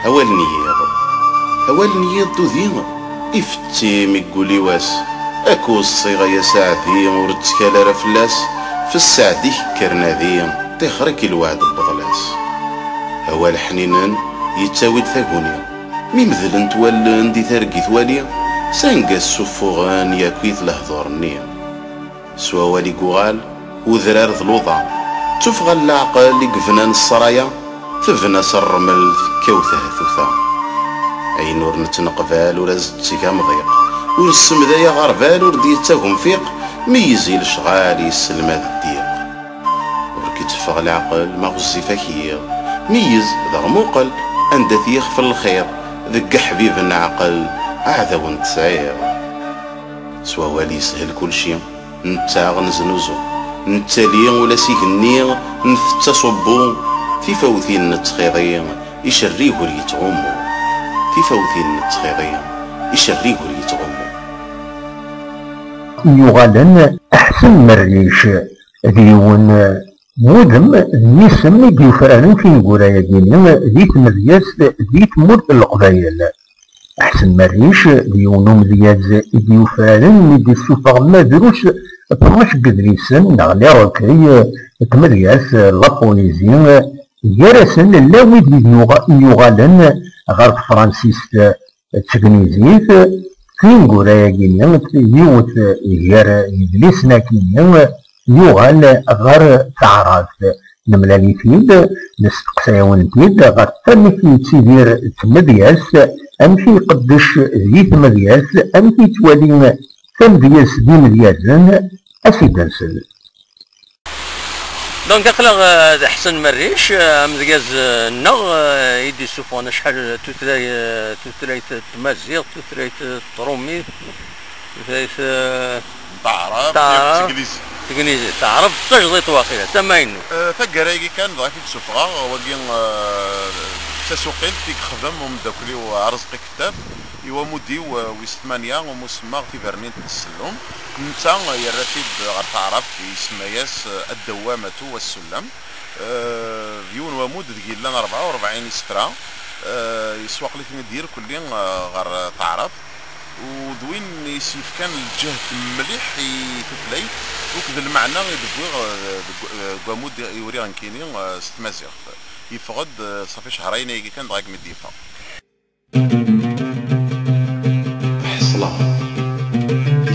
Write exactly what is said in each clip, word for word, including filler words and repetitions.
Awal n yiḍ. Awal n yiḍ d udi ifetti mi yegguli wass. Ak uṣṣiɣ ay asaɛdi ur ttkal ara fell-as. F sseɛd-ik kker nadi, tixer-ik i lweɛd n weḍlas. Awal ḥninen yettawi-d taguni. Mi medlent wallen di targit wali, sanga ssuffuɣen yakk-it lehdur-nni. S wawal i yuɣal udrar d luḍa, d tuffɣa n leɛqel i yebnan ṣṣraya, tebna s rrmel tekkaw tehtuta. Ayen ur nettneqbal ur as-d-tteg amḍiq, ur ssemday aɣerbal ur d-yettag umfiq, meyyez i lecɣal yesselmad ddiq. Ur k-itteffeɣ leɛqel ma ɣezzif ak yiḍ, meyyez daɣ muqel anda t-yixef lxiḍ, deg iḥbiben ɛqel aɛdaw n tesɛiḍ. S wawal yeshel kulci, nettaɣ neznuzu, nettali ula s igenni, ntett aṣubbu, tifawtin nettxiḍi, icerrig ur yettɣummu. Tifawtin nettxiḍi, icerrig ur yettɣummu. Yuɣalen Ḥsen Merric d yiwen n wudem n yisem i d-yufraren tineggura-agi-nni di tmedyazt di tmurt n Leqbayel. Ḥsen Merric d yiwen umedyaz i d-yufraren mi d-issufeɣ ma drus tnac n yedlisen neɣ les recueils n tmedyazt, la poésie, gar-asen llan wid yuɣalen ɣer tefransist d tegnizit. Tineggura-agi-nni, yiwet gar yedlisen-agi-nni, yuɣal ɣer taɛrabt. Nemlal-it-id, nesteqsa-yawen-t-id ɣef wamek yettidir d tmedyazt, amek i iqeddec di tmedyazt, amek yettwali tamedyazt d imedyazen, a s-id-nsel. Donc aql-aɣ d Ḥsen Merric, amedyaz-nneɣ i d-isuffɣen acḥal tutlayt tmaziɣt, tutlayt trumit, tutlayt taɛrabt, taɛrabt, teglizit, taɛrabt tajdiṭ waqila, tamaynut. Taggara-agi kan dɣa i t-id-suffɣeɣ, wagi d tasuqilt i yexdem umeddakel-iw Arezqi Kettab i wamud-iw wis tmanya umi semmaɣ Tibernin n Tsellum. Netta yerra-t-id ɣer taɛrabt, isemma-yas Addawamatu Wassullam. D yiwen wamud deg yellan rebɛa u rebɛin isefra, yeswaqel-iten-id irkelli ɣer taɛrabt, u d win i s-yefkan lǧehd mliḥ i tutlayt akked lmeɛna i d-wwiɣ deg wamud i uriɣ nekkini s tmaziɣt. Yeffeɣ-d ṣafi cehrayen ayagi kan dɣa degmi d-yeffeɣ. Ḥeṣla.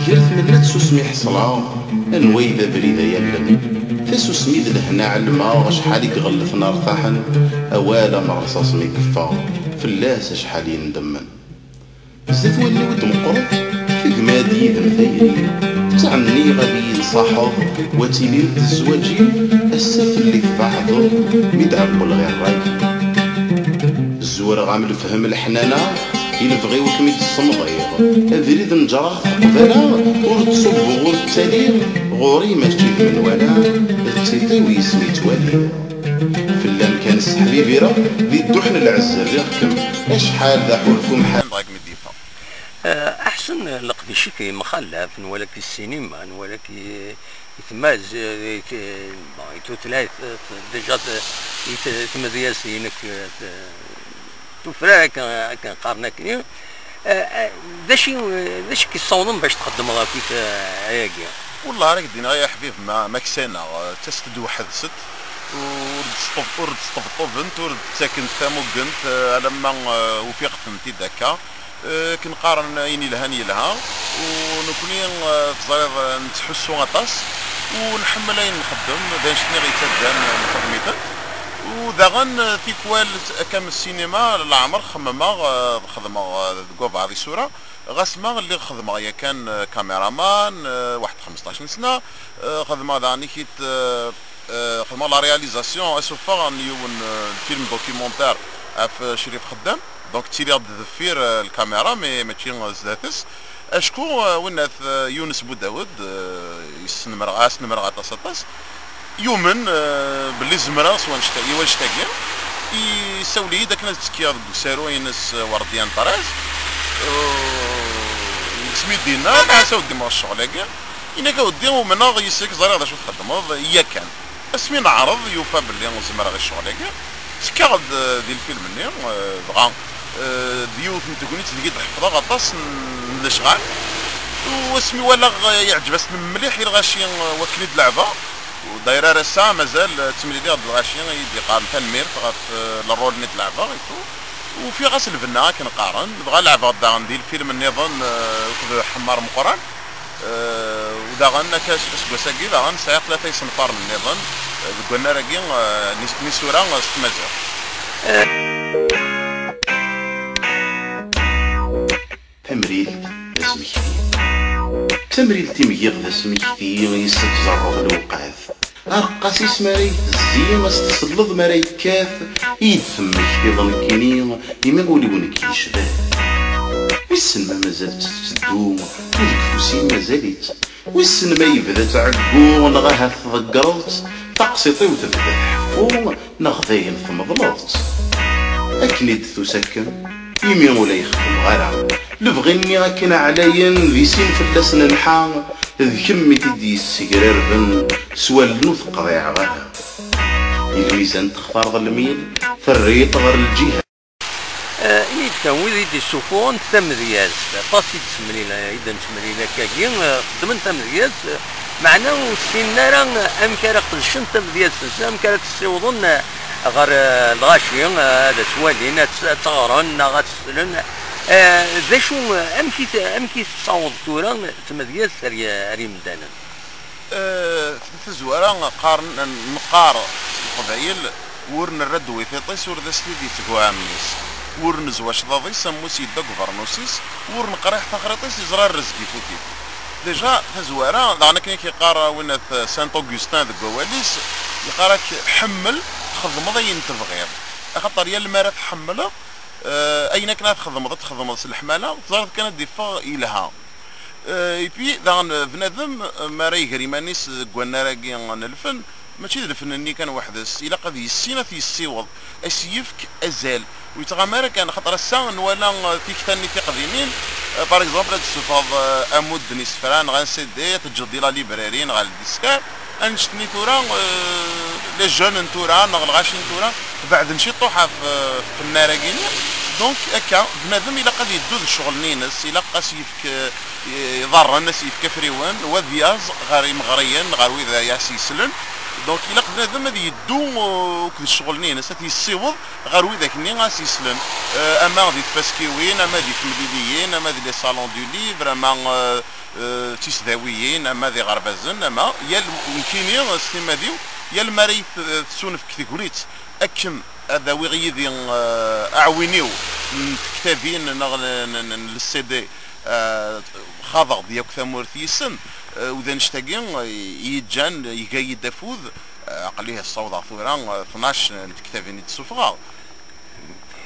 Gar tmenna d tsusmi ḥeṣla, anwa i d abrid ay allen? Tasusmi d lehna ɛelmeɣ, acḥal i iɣellten rtaḥen, awal am rrṣaṣ mi yeffeɣ, fell-as acḥal yendemen. Zdat wallen-iw i d-meqqret tegma-d yid-m tayri, ttɛenniɣ ad iyi-d-ṣaḥeḍ, wa tiliḍ d zzwaǧ-iw, ass-a fell-i tbeɛdeḍ, mi d-ɛewwleɣ i ṛṛay. Zureɣ-am lefhem leḥnana, i lebɣi-w kem-id-ssemḍiɣ. Abrid neǧreɣ-t qbala, ur ttṣubbuɣ ur ttaliɣ, ɣur-i mačči d menwala, d tiṭ-iw yis-m i ttwaliɣ. Fell-am kan sseḥbibireɣ, di dduḥ n lɛezz rriɣ-kem, acḥal d aḥulfu mḥal. Aḥsen, leqdic-ik yemxallaf, nwala-k i ssinima, nwala-k i, i tmaz-, i t-, bon, i tutlayt, déjà t-, i t-, tmedyazt-inek, t-, tufrar akken, akken qqaren akkenni. D acu, d acu i k-yessawḍen bac txeddmeḍ akk ayagi? Wellah ara k-d-iniɣ ay aḥbib, ma, ma ksaneɣ, ttasent-d weḥd-sent, ur d-sṭeb-, ur d-sṭebṭubent, ur d-ttakent tamugent, alamma ufiɣ-tent-id akka. Akken qqaren, ayen yelhan yelha, u nekni, eh, teẓriḍ, eh, nettḥussu aṭas, u nḥemmel ayen nxeddem, d annect-nni i ɣ-yettaddan nxeddem-itent. U daɣen, eh, tikwal, akka am ssinima, leɛmer xemmemeɣ, eh, ad xedmeɣ, eh, deg wabɛaḍ isura, ɣas ma lliɣ xedmeɣ yakan, eh, caméraman, eh, waḥed xmesṭac n sna, eh, xedmeɣ daɣen ikit, eh, Eh, xedmeɣ la réalisation, asuffeɣ n yiwen, eh, n film documentaire ɣef, eh, Crif Xeddam. Donc ttiliɣ-d deffir, eh, lkamira, mais mačči, eh, zdat-s. Acku, eh, winnat, eh, Yunes Budawed, eh, yesnemreɣ, asnemreɣ aṭas, aṭas. Yumen, eh, belli zemreɣ s wanect-, i wanect-agi. Yessawel-iyi-d akken ad ttekkiɣ deg usaru-ines, eh, Werdian Perez. Eh, deg-s mi d-yenna, "Ɛas a weddi, ma ccɣel-agi." Ini-ak, a weddi, umneɣ yes-k, ẓriɣ d acu txeddmeḍ, yakan. Asmi neɛreḍ, yufa belli zemreɣ i ccɣel-agi. Ttekkaɣ-d, eh, di lfilm-nni, eh, dɣa, eh, d yiwet n tegnit deg i d-ḥefḍeɣ aṭas n, n lecɣal. U asmi walaɣ, eh, yeɛǧeb-asen mliḥ i lɣaci, eh, wakken i d-leɛbeɣ. U d'ailleurs ar ass-a mazal, eh, ttemliliɣ-d d lɣaci i d-yeqqaren tanemmirt ɣef, eh, le rôle-nni d-leɛbeɣ et tout. Ufiɣ-as lbenna akken qqaren, dɣa leɛbeɣ-d daɣen di lfilm nniḍen, eh, akked Ḥemmar Meqqran. Eh, u daɣen akka aseggas-agi daɣen sɛiɣ tlata isenfaren nniḍen, eh, deg wannar-agi, eh, n is-, n isura, eh, s tmaziɣt. Tamrilt d asmekti. Tamrilt i m-giɣ d asmekti i s-tẓerreḍ lewqat. Areqqas-is mi ara itezzi, a s-tselleḍ mi ara yekkat, i d-temmektiḍ nekkini, imi ul-iw nekk yecba. Wissen ma mazal-tt tetteddu, u deg ufus-im mazal-itt. Wissen ma yebda-tt ɛeggu, neɣ ahat tḍeggreḍ-tt, taqsiṭ-iw tebda tḥeffu, neɣ dayen tmeḍleḍ-tt. Akken i d-tusa akken, imi ur la yexdem ara. Lebɣi-nni akken ɛlayen, di sin fell-as nenḥa, d kemm i t-id-yessegrarben, s wallen ur t-qḍiɛeɣ ara. I lmizan textareḍ lmil, terriḍ ɣer lǧiha. Eh, ini-d kan, wid i d-issuffuɣen tamedyazt, aṭas i d-semlil, i d-nessemlil akkagi, eh, xeddmen tamedyazt, eh, meɛna ur ssinen ara amek ara qedcen tamedyazt-nsen, amek ara tt-ssiwḍen, eh, ɣer, eh, lɣaci, eh, ad tt-walin, ad tt-, ad tt-ɣren neɣ ad tt-slen. Eh, d acu, eh, amek i t-, amek i tessaweḍ tura tmedyazt ar y-, ar yimdanen? Eh, di tazwara qqaren, neqqar s Leqbayel, ur nerra ddwa i tiṭ-is, ur d as-t-id-yetteg uɛemmi-s, ur nezwi acḍaḍ-is, ammus yedda deg ubernus-is, ur neqriḥ taxriṭ-is, yeẓra rrezg ifut-it. Déjà, tazwara, daɣen akken i k-yeqqar win at Saint Augustin deg wawal-is, yeqqar-ak, ḥemmel, txedmeḍ ayen tebɣiḍ. Axaṭer yal mi ara tḥemmleḍ, eh, ayen akken ara txedmeḍ, ad txedmeḍ s leḥmala, teẓriḍ kan ad d-iffeɣ yelha. Eh, et puis, daɣen, bnadem, eh, mi ara iger iman-is deg wannar-agi n lfen, mačči d lfen-nni kan weḥd-s, ilaq ad yissin ad t-yessiweḍ, ad s-yefk azal. Ur yettɣama ara kan, xaṭer ass-a nwala, eh, tikta-nni tiqdimin, eh, par exemple, ad d-tessufɣeḍ, eh, amudd n isefra neɣ un C D, ad teǧǧeḍ di la librairie neɣ ɣer le disquaire, annect-nni tura, eh, les jeunes n tura neɣ lɣaci n tura, beɛden ciṭuḥ ɣef, eh, ɣef unnar-agi-nni. Donc, akka, bnadem ilaq ad yeddu d ccɣel-nni-ines, ilaq ad s-yefk, eh, iḍarren, ad s-yefk afriwen, u ad yaẓ ɣer imeɣriyen, ɣer wid ara as-yeslen. Donc, ilaq bnadem ad yeddu, eh, akked ccɣel-nni-ines, ad t-yessiweḍ ɣer widak-nni ara as-yeslen. Eh, ama di tfaskiwin, ama di temliliyin, ama di les salons du livre, ama, eh, eh, d tisdawiyin, ama d iɣerbazen, ama yal nekkini s timmad-iw, yal mi ara yi-t-, tessunefk tegnit akken ad awiɣ yid-i, eh, aɛwin-iw n tektabin neɣ n, n, n, n le C D, eh, xaḍeɣ-d yakk tamurt yis-sen, eh, u d annect-agi, eh, i yi-ǧǧan, iga-yi-d afud, eh, aql-i ssawḍeɣ tura, eh, tnac n tektabin i d-ssufɣeɣ.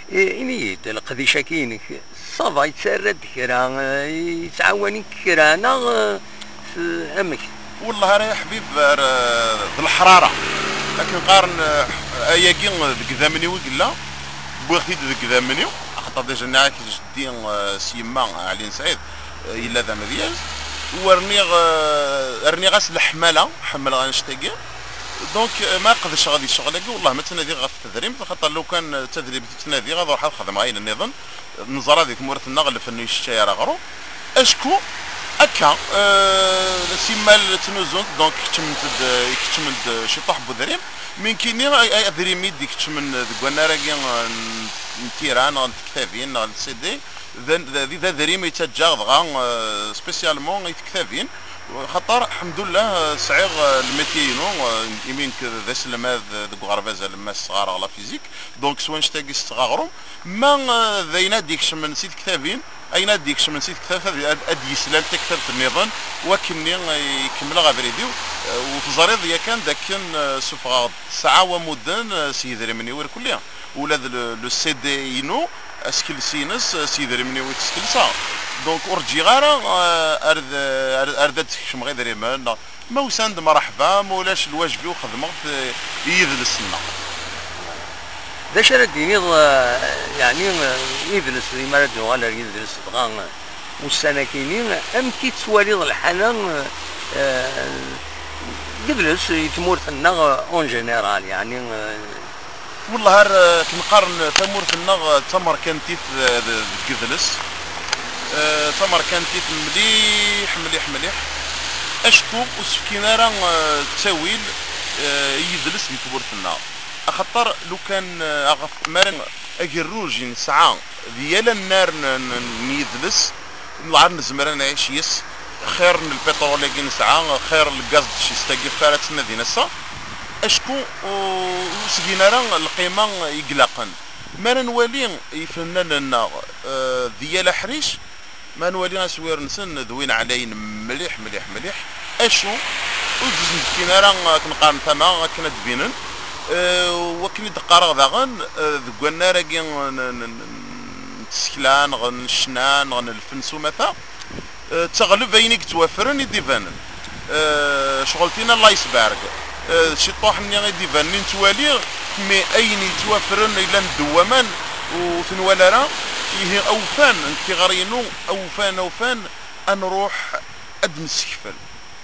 I-, ini-yi-d, leqdic-agi-inek, ça va, yettarra-d kra, eh, yettɛawan-ik kra, neɣ, eh, s-, amek? Wellah ara ya ḥbib, ar, eh, d leḥrara. Akken qqaren, eh, ayagi deg idammen-iw i yella, wwiɣ-t-id deg idammen-iw, axaṭer déjà nniɣ-ak jeddi, eh, s yemma, Ɛli n Sɛid, eh, yella d amedyaz, u rniɣ, eh, rniɣ-as leḥmala, ḥemmleɣ annect-agi. Donc, eh, ma qedceɣ di ccɣel-agi, wellah ma ttnadiɣ ɣef tedrimt, axaṭer lukan, eh, d tadrimt i ttnadiɣ, ad ruḥeɣ ad xedmeɣ ayen nniḍen. Neẓra di tmurt-nneɣ lfen ur yesseččay ara aɣrum. Acku akka, eh, simmal ttnuzunt, donc keččment-d, keččmen-d ciṭuḥ n udrim. Mi nekkini, ay, ay, adrim i d-ikeččmen deg wannar-agi, eh, n, n tira, neɣ n tektabin, neɣ n C D, d, d, d adrim i ttaǧǧaɣ dɣa, eh, spécialement i tektabin. Xaṭer, lḥemdullah, eh, sɛiɣ, eh, le métier-inu, eh, imi nekk d aselmad, eh, deg uɣerbaz alemmas ɣɣareɣ la physique. Donc, s wanect-agi setteɣ aɣrum. Ma, eh, d ayen ad d-ikecmen si tektabin, ayen ad d-ikecmen si tektabt ad, ad, ad d-yeslal taktabt nniḍen, wakken-nni, eh, i kemmleɣ abrid-iw, eh, u teẓriḍ yakan d akken, eh, sufɣeɣ-d tesɛa wamudden, eh, s yidrimen-iw irkelli. Ula d le, le C D-inu, asekles-ines, eh, s yidrimen-iw i t-skelseɣ. Donc, ur ǧǧiɣ ara, eh, ar d, ar, ar d ad d-kecmeɣ idrimen, neɣ ma usan-d, mreḥba, ma ulac lwajeb-iw xedmeɣ-t, eh, i yidles-nneɣ. D acu ara d-tiniḍ, eh, yeɛni, eh, idles, imi ara d-nuɣal ar yidles, dɣa, eh, ussan-akini, amek i tettwaliḍ lḥala, eh, n yidles i tmurt-nneɣ, eh, en général, yeɛni, eh, Wellah ar, eh, akken qqaren tamurt-nneɣ, eh, d tamerkantit, eh, d-, deg idles. Eh, d tamerkantit mliḥ, mliḥ, mliḥ. Acku ur s-fkin ara, eh, ttawil, eh, i yidles di tmurt-nneɣ. Axaṭer lukan, eh, aɣef-, mi ara n-, agerruj i nesɛa di yal annar n, n, n yidles, newɛer nezmer ad nɛic yis, xir n lpiṭrul-agi nesɛa, xir n lgaz d tcist-agi ɣef ara ttnadin ass-a, acku ur, ur s-gin ara lqima i ilaqen. Mi ara nwali ifennanen-nneɣ, eh, di yal aḥric, ma nwali aswir-nsen d win ɛlayen mliḥ, mliḥ, mliḥ, acu ur d-sen-fkin ara akken qqaren tama, akken ad d-binen, eh, wakken i d-qqareɣ daɣen, eh, deg wannar-agi n, n, n, n tsekla, neɣ n ccna, neɣ n lfen s umata, eh, d taɣleb ayen i yettwafren i d-ibanen. Eh, ccɣel tina n l'iceberg. Eh, d ciṭṭuḥ-nni i d-ibanen i nettwali, mi ayen yettwafren yellan ddaw waman ur t-nwala ara, ihi awfan n tiɣri-inu, awfan, awfan, ad nruḥ ad d-nessekfel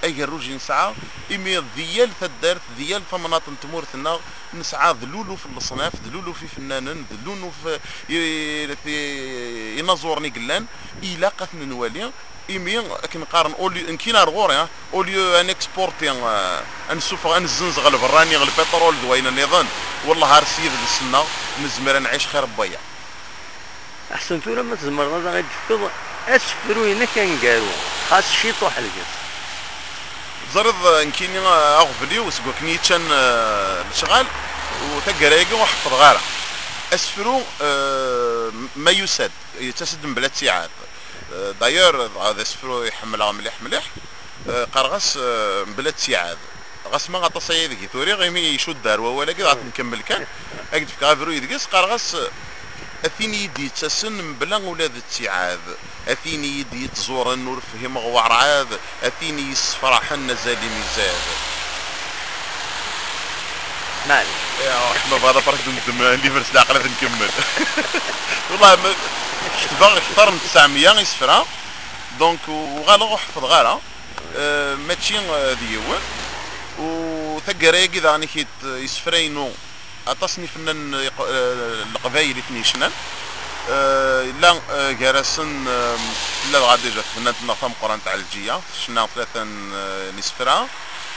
agerruj i nesɛa, imi di yal taddart, di yal tamnaḍt n tmurt-nneɣ, nesɛa d luluf n leṣnaf, d luluf ifennanen, d luluf i, i, inaẓuren i yellan, ilaq ad ten-nwali, imi akken qqaren, au lieu, nekkini ar ɣur-i, ah, au lieu ad nexporti, ah, ad nessufeɣ, ad nezzenzeɣ ɣer lberrani, ɣer lpiṭrul d wayen nniḍen, wellah ar s yidles-nneɣ nezmer ad nɛic xir n waya. Ḥsen tura ma tzemreḍ ad aɣ-d-tefkeḍ asefru-inek aneggaru, xas ciṭuḥ deg-s. Teẓriḍ, eh, nekkini, eh, aɣbel-iw seg wakken i yi-ččan, eh, lecɣal, u taggara-agi ur ḥeffḍeɣ ara. Asefru, eh, ma yusa-d, yettas-d mebla ttiɛad. Eh, d'ailleurs, dɣa d asefru i ḥemmleɣ mliḥ, mliḥ. Eh, qqareɣ-as, eh, mebla ttiɛad. Ɣas ma aṭas aya deg i t-uriɣ, imi icudd ar wawal-agi, dɣa t-nkemmel kan. Ad k-d-fkeɣ abruy deg-s, qqareɣ-as, a tin i yi-d-yettasen mebla ula d ttiɛad, a tin i yi-d-yettẓuren ur fhimeɣ werɛad, a tin i yi-ssefraḥen azal-im izad. Maɛlic. Ya, ḥma bɣa d apark d-neddem, andi fers leɛqel ad nkemmel. Wellah, ma, ketbeɣ kter n tesɛemya isefra, donc uɣaleɣ ur ḥeffḍeɣ ara. Eh, mačči, eh, d yiwen. U taggara-agi daɣen, ikit, eh, isefra-inu, aṭas n yifennanen, eh, leqbayel i ten-yecnan. Eh, yella, eh, gar-asen, eh, tella dɣa déjà tfennant-nneɣ tameqqrant Ɛelǧiya, tecna tlata n, eh, n yisefra.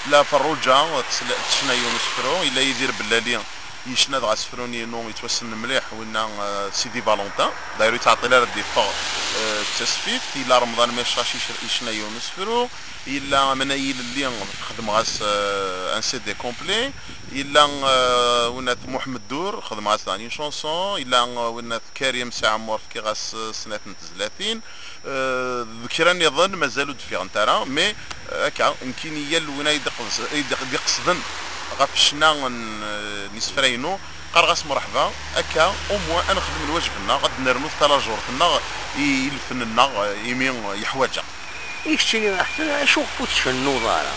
Tella Ferruǧa, tesla-, tecna yiwen usefru. Yella Yidir Bellali, yecna dɣa asefru-nni-inu yettwassen mliḥ, winna, eh, Sidi Valentin. D'ailleurs, ur yettɛeṭṭil ara ad d-yeffeɣ, eh, d tasfift. Yella Remḍan Micac, yec-, yecna yiwen usefru. Yella Amnay Ilelli, xedmeɣ-as, eh, un C D complet. Yella, eh, winna Muḥemmed Dur, xedmeɣ-as daɣen une chanson. Yella, eh, winna Karim Si Ɛemmur, fkiɣ-as, eh, snat n tezlatin. Eh, d kra nniḍen mazal ur d-ffiɣent ara, mais, eh, akka, nekkini yal win ay d-iqes-, ay d-, d-iqesden ɣef ccna n, eh, n yisefra-inu, qqareɣ-as mreḥba, akka, au moins, ad nexdem lwajeb-nneɣ, ad d-nernu talajurt-nneɣ i, i lfen-nneɣ, eh, imi yeḥwaǧ-aɣ. I keččini, aḥsen, acu ur tcennuḍ ara?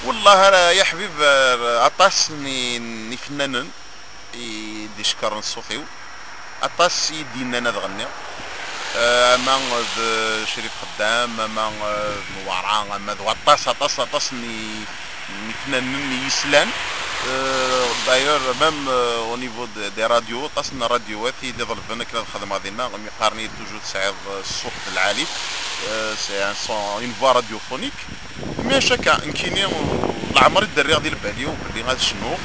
Wellah, ara, ya ḥbib, eh, aṭas n, n yifennanen i d-icekkren ṣṣut-iw, aṭas i d-yennan ad ɣenniɣ, eh, ama d Crif Xeddam, ama, eh, d Newwara, ama d waṭas, aṭas, aṭas n i-, n yifennanen i yislan. Eh, d'ailleurs, même, eh, au niveau de, des radios, aṭas n radios i d-iḍelben akken ad xedmeɣ dinna, mi qqaren-iyi toujours tesɛiḍ, eh, ṣṣut d lɛali, eh, c'est un son, une voix radiophonique. Mais chaque, nekkini, leɛmer i d-rriɣ di lbal-iw belli ad cnuɣ,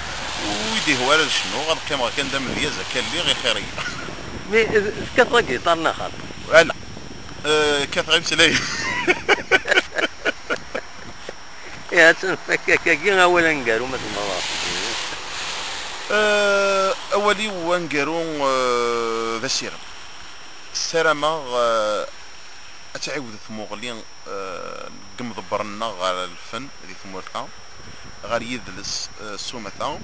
ur yi-d-ihwa ara ad cnuɣ, ad qqimeɣ kan d amedyaz, akka lliɣ, ixir-iyi. Mais, eh, tekkateḍ agiṭar neɣ xaṭi? Ala. Eh, kkateɣ imeslayen. Ihi, atan, akka, akkagi awal aneggaru, ma tzemreḍ ad aɣ-t-tiniḍ. Eh, awal-iw aneggaru, eh, d asirem. Ssarameɣ, eh, ad tɛiwed tmuɣli, eh, deg imḍebbren-nneɣ ɣer lfen di tmurt-a, ɣer yidles, eh, s umata,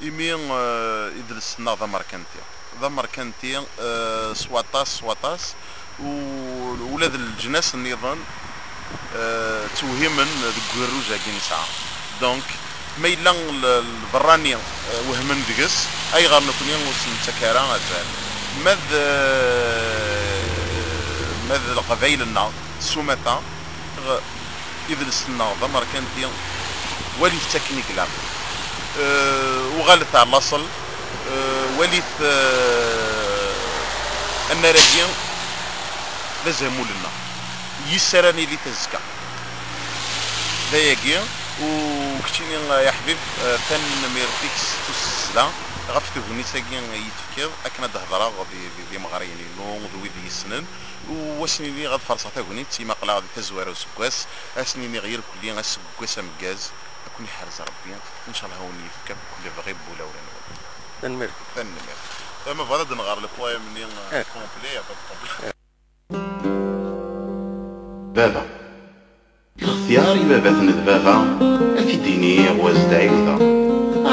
imi, eh, idles-nneɣ d amerkanti. D amerkanti, eh, s waṭas, s waṭas, u ula d leǧnas nniḍen, eh, ttewhimen deg ugerruj-agi nesɛa. Donc, ma yella l-, lberrani, eh, wehmen deg-s, ayɣer nekni ur s-nettak ara azal? Ma d, eh, ma d leqbayel-nneɣ s umata, idles-nneɣ d amerkanti, walit akken i ilaq. Eh, uɣalet ar laṣel, eh, Walit, eh, annar-agi d azamul-nneɣ. Yis ara nili tazekka. D ayagi, u keččini, ay aḥbib, eh, tanemmirt-ik s tussda ɣef tegnit-agi i yi-tefkiḍ akken ad d-hedreɣ di, di, d imeɣriyen-inu d wid yessnen, u ad sen-iniɣ ad ferṣeɣ tagnit i ma aql-aɣ di tazwara n useggas, ad sen-iniɣ irkelli aseggas ameggaz, ad ken-iḥrez Rebbi, ncallah ad wen-yefk akk lebɣi n wulawen-nwen. Tanemmirt. Tanemmirt. Ma bɣiḍ ad nɣer le poème-nni, eh, complet, y a pas de problème. Baba. Lextyar ibabaten d baba, ad t-id-iniɣ u ad s-d-ɛiwdeɣ.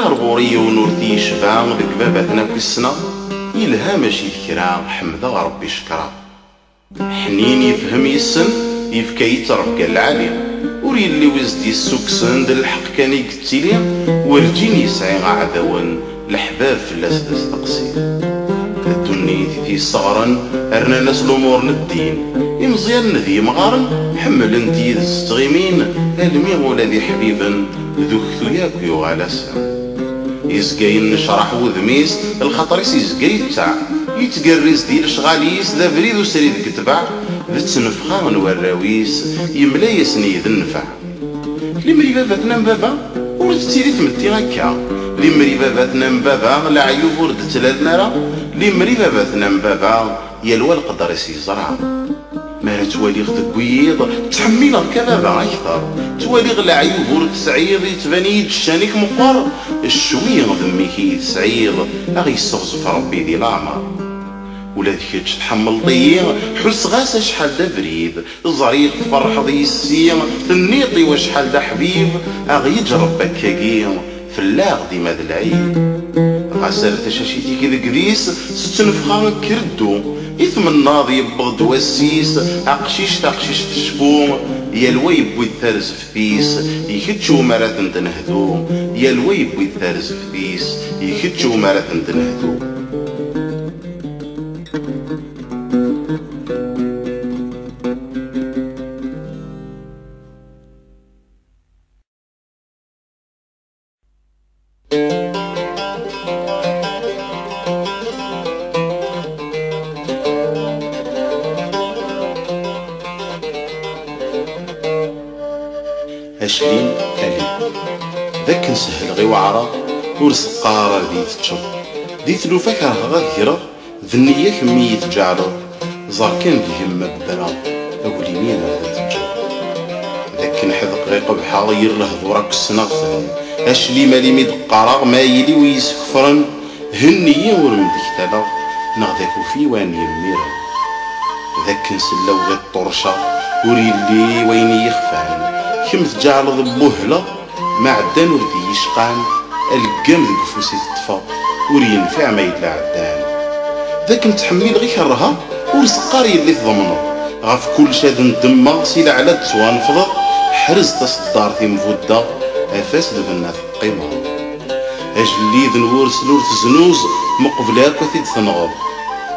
Ar ɣur-i yiwen ur t-yecba deg babaten akk i ssneɣ, yelha mačči d kra, ḥemdeɣ Rebbi cekreɣ. Ḥnin yefhem yessen, yefka-yi-tt Rebbi lɛali. Ur yelli wi s-d-yessukksen, d lḥeqq kan i yettili, werǧin yesɛi aɛdawen, leḥbab fell-as d asteqsi. D ddunit i t-yesseɣren, rnan-as lumuṛ n ddin. Imeẓyanen d yimɣaren, ḥemmlen-t yid-s ttɣimin, almi ula d iḥbiben, d uktu yakk yuɣal-asen. Yezga yennecraḥ wudem-is, lxaṭer-is yezga yettaɛ. Yettgerriz di lecɣal-is, d abrid usrid deg tbeɛ, d ttnefxa n warraw-is, yemla-yasen-id nnfeɛ. Limer ibabaten am baba, ur tettili tmetti akka. Limer ibabaten am baba, leɛyub ur d-ttlalen ara. Limer ibabaten am baba, yal wa leqder-is yeẓra. Mi ara ttwaliɣ deg wiyiḍ, ttḥemmileɣ-k a baba akter. Ttwaliɣ leɛyub ur tesɛiḍ, yettban-iyi-d ccan-ik meqqer. Ccwi d mmi-k i yi-tesɛiḍ, a ɣ-yesseɣzef Rebbi di leɛmer. Ula d kečč tḥemmleḍ-iyi, ḥusseɣ-as acḥal d abrid. Ẓriɣ tferḥeḍ yis-i, tenniḍ i wacḥal d aḥbib, a ɣ-yeǧǧ Rebbi akkagi, fell-aɣ dima d lɛid. Ɣas ar tacacit-ik deg dis, s ttnefxa kker ddu, i tmennaḍ yewweḍ-d wass-is, aqcic taqcict tecfu, yal wa yewwi-d tarzeft-is, i kečč umi ara tent-nehdu, yal wa yewwi-d tarzeft-is, i kečč umi ara tent-nehdu. Aclim Ali. D akken sehleɣ i waɛraḍ, ur s-qqar ar d iyi-teččeḍ. Di tlufa kerheɣ ad greɣ, d nniya kemm i yi-tǧeɛleḍ. Ẓer kan deg-m ma bbreɣ, aglim-i ar d teǧǧeḍ. D akken ḥedqeɣ i qebḥeɣ, yir lehdur akk ssneɣ-ten. Aclim Ali mi d-qqareɣ, ma yili wi yi-skefren, henni-yi ur m-d-ktaleɣ, neɣ d akufi wa n yimmiren. D akken sellaw ɣiṭ ṭurceɣ, ur yelli wayen i yi-xfan. Kemm tǧeɛleḍ buhleɣ, ma ɛeddan ur d-iyi-cqan, aleggam deg ufus i teṭṭfeḍ, ur yenfiɛ ma yella ɛeddan. D akken ttḥemmileɣ i kerrheɣ, ur s-qqar yelli tḍemneḍ. Ɣef kullec ad ndemmeɣ, si leɛla d-ttwanefḍeḍ, ḥrez taseddart i m-buddeɣ, af-as lbenna teqqimeḍ. Ajellid n wursel ur teznuz, meqbel akk ad t-id-tenɣeḍ.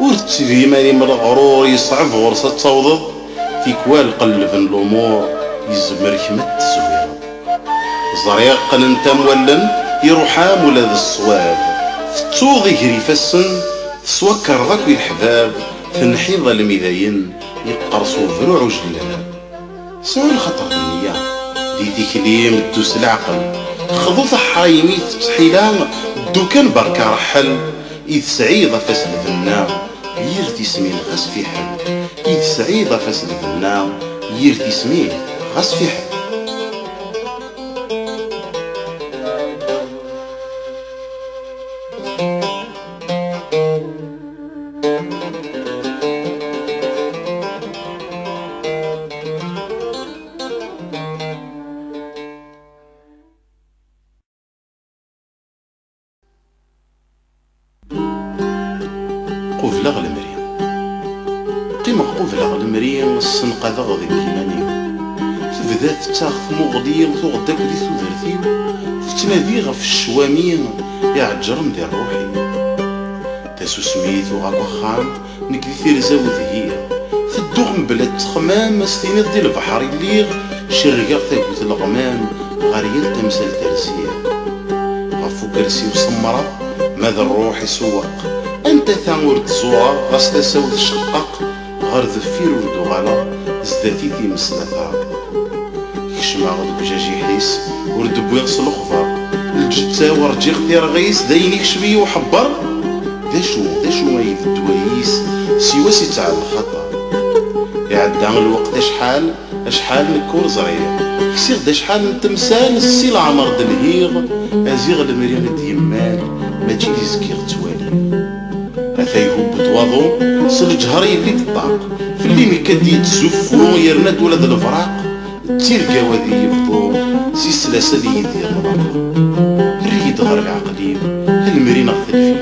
Ur tteg iman-im leɣrur, yeṣɛeb ɣur-s ad tawḍeḍ, tikwal qellben lumuṛ, yezmer kemm ad t-tezwireḍ. Ẓriɣ qqnen-t am wallen, iruḥ-am ula d ṣṣwab. Tettuḍ iger ifassen, teswakreḍ akk i leḥbab, tenḥiḍ almi dayen, yeqqers ubruɛ ujellab. Sɛu lxaṭer d nniya, di tikli-m ddu s leɛqel, xḍu taḥra imi tettḥila, ddu kan berka ṛeḥḥel, i tesɛiḍ af-as lbenna, yir tismin ɣas fiḥel, i tesɛiḍ af-as lbenna, yir tismin ɣas fiḥel. Qubleɣ lemri. Qqimeɣ qubleɣ lemri, ssenqadeɣ deg yiman-iw. Tebda tettaɣ tmuɣli, tuɣ-d akk di tudert-iw. Tettnadi ɣef ccwami iɛeǧren di ṛṛuḥ-iw. Tasusmi tuɣ akk axxam, nekk di tirza-w dhiɣ. Tedduɣ mebla ttexmam, as tiniḍ di lebḥer i lliɣ, cerrgeɣ tagut leɣmam, ɣer yal tamsalt rziɣ. Ɣef ukersi-w semmreɣ, Ma d rruḥ isewweq, anta ta ur d-ẓureɣ, ɣas tasa-w tceqqeq, ɣer deffir ur d-uɣaleɣ, zdat-i times la tɛeṭṭeq. Kecmeɣ deg ujajiḥ-is, ur d-wwiɣ s lexber, lǧetta-w rǧiɣ tirɣ-is, d ayen ikcem-iyi uḥebber. D acu, d acu ay d ddwa-is, siwa s ittɛal lxaṭer. Iɛedda lweqt acḥal, acḥal nekk ur ẓriɣ. Ksiɣ-d acḥal n temsal, si leɛmer d-lhiɣ. Aziɣ lemri i d-yemmal, mačči di zgiɣ ttwaliɣ. Ata ihubbeḍ waḍu, s leǧher yelli-d ṭṭaq. Fell-i nekk ad d-yettzuxxu, yerna-d ula d lebraq. D tirgawa di yebḍu, si slasa di yidir ḍaq. Err-iyi-d ɣer leɛqel-iw, a lemri neɣ telfi.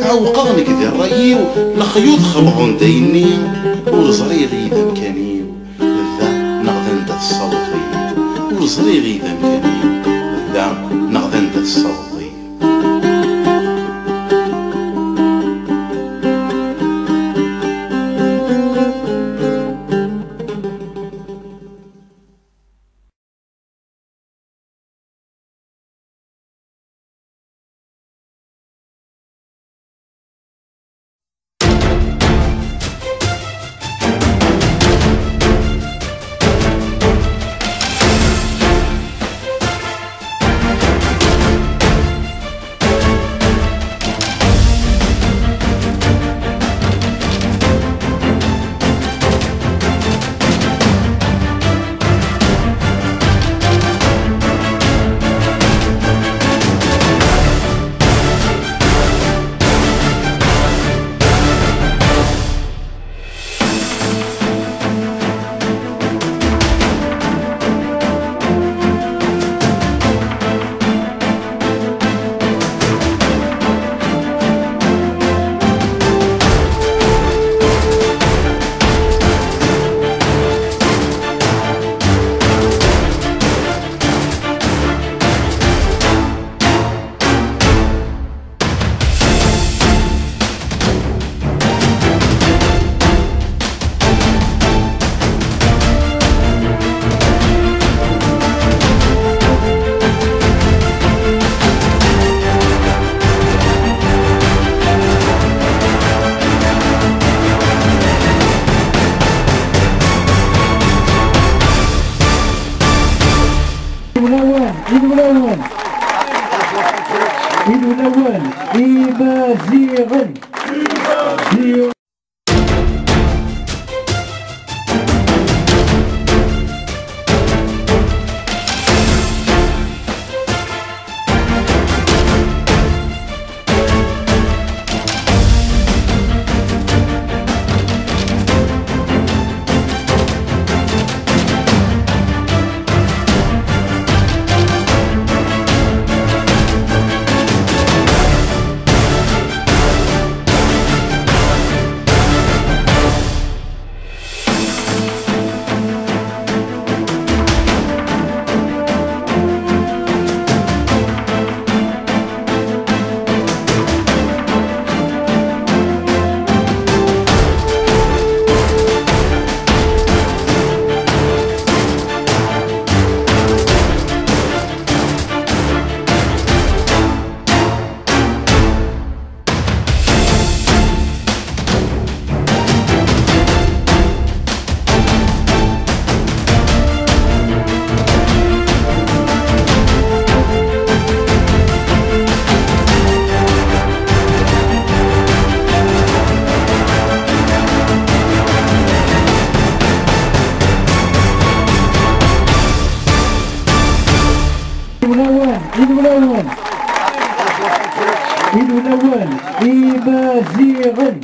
Ɛewqeɣ nekk di ṛṛay-iw, lexyuḍ xelḍen-d ayenni. Ur ẓriɣ i d amkan-iw, d da neɣ d anda tessawḍeḍ-iyi. Ur ẓriɣ i d amkan-iw, d da neɣ d anda tessawḍeḍ-iyi. Ilawlan, ilawlan, ilawlan, Imaziɣen. Ilawlan, ilawlan, ilawlan, Imaziɣen.